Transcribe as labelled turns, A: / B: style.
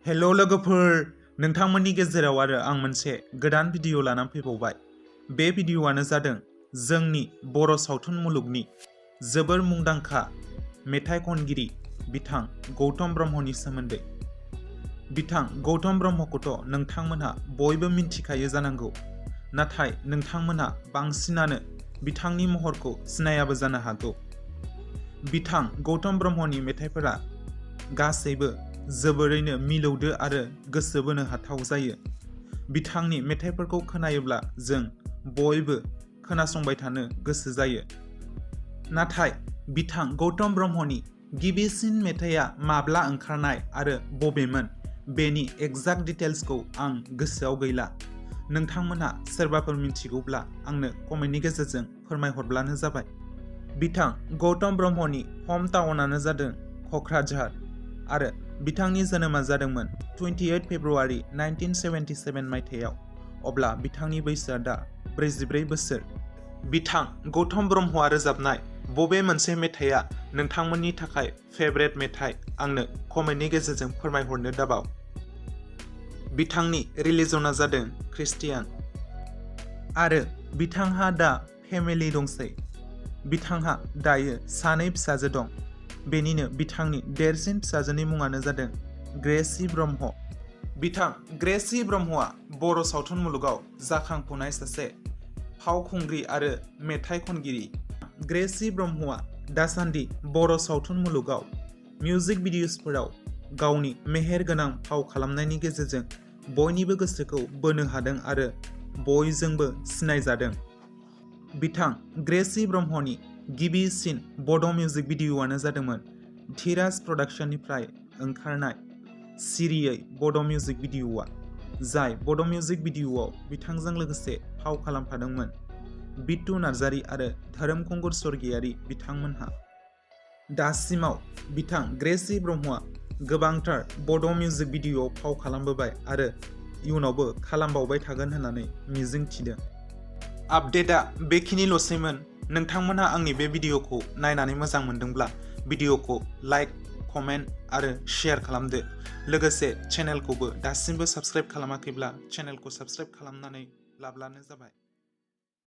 A: हेल' लोगोफोर, नोंथांमोननि गेजेराव आरो आं मोनसे गोदान भिडिअ लानानै फैबावबाय। बे भिडिअआनो जादों जोंनि बर' सावथुन मुलुगनि जोबोर मुंदांखा मेथाइ खनगिरि बिथां गौतम ब्रह्मनि सोमोन्दै। बिथां गौतम ब्रह्मखौथ' नोंथांमोनहा बयबो मिन्थिखायो जानांगौ, नाथाय नोंथांमोनहा बांसिनानो बिथांनि महरखौ सिनायाबो जानो हागौ। बिथां गौतम ब्रह्मनि मेथाइफोरा गासैबो जोबोरैनो मिलौदो आरो गोसो बोनो हाथाव जायो। बिथांनि मेथाइफोरखौ खोनायोब्ला जों बयबो खोनासंबाय थानो गोसो जायो। नाथाय बिथां गौतम ब्रह्मनि गिबिसिन मेथाइया माब्ला ओंखारनाय आरो बबेमोन बेनि एक्जाक्ट डिटेल्सखौ आं गोसोआव गैला। नोंथांमोनहा सोरबाफोर मिन्थिगौब्ला आंनो कमेन्टनि गेजेरजों फोरमायहरब्लानो जाबाय। बिथां गौतम ब्रह्मनि हम टाउनानो जादों क'क्राझार आरो बिथांनि जोनोमा जादोंमोन 28 फेब्रुवारि 1977 मायथाइयाव। अब्ला बिथांनि बैसोआ दा 44 बोसोर। बिथां गौतम ब्रह्मआ रोजाबनाय बबे मोनसे मेथाइया नोंथांमोननि थाखाय फेभरेट मेथाइ आंनो कमेन्टनि गेजेरजों फोरमायहरनो दाबाव। बिथांनि रिलिजना जादों ख्रिस्टियान आरो बिथांहा दा फेमिलि दंसै। बिथांहा दायो सानै फिसाजो दं। बेनिनो बिथांनि देरसिन फिसाजोनि मुङानो जादों ग्रेसि ब्रह्म। बिथां ग्रेसि ब्रह्मआ बर' सावथुन मुलुगाव जाखांफुनाय सासे फावखुंग्रि आरो मेथाइ खनगिरि। ग्रेसि ब्रह्मआ दासान्दि बर' सावथुन मुलुगाव मिउजिक भिडिअ'सफोराव गावनि मेहेरगोनां फाव खालामनायनि गेजेरजों बयनिबो गोसोखौ बोनो हादों आरो बयजोंबो सिनायजादों। बिथां ग्रेसि ब्रह्मनि गिबिसिन बड' मिउजिक भिडिअ'आनो जादोंमोन धीराज प्रडाक्शननिफ्राय ओंखारनाय सिरियै बड' मिउजिक भिडिअ'आ, जाय बड' मिउजिक भिडिअ'आव बिथांजों लोगोसे फाव खालामफादोंमोन बिट्टु नार्जारी आरो धोरोमखुंगुर स्वर्गियारी बिथांमोनहा। दासिमाव बिथां ग्रेसि ब्रह्मआ गोबांथार बड' मिउजिक भिडिअ'आव फाव खालामबोबाय आरो इयुनावबो खालामबावबाय थागोन होननानै मिजिं थिदों। आपडेटआ बेखिनिल'सैमोन। नोंथांमोनहा आंनि बे भिडिअ'खौ नायनानै मोजां मोनदोंब्ला भिडिअ'खौ लाइक, कमेन्ट आरो शेयार खालामदो। लोगोसे चेनेलखौबो दासिमबो साबस्क्राइब खालामाखैब्ला चेनेलखौ साबस्क्राइब खालामनानै लाब्लानो जाबाय।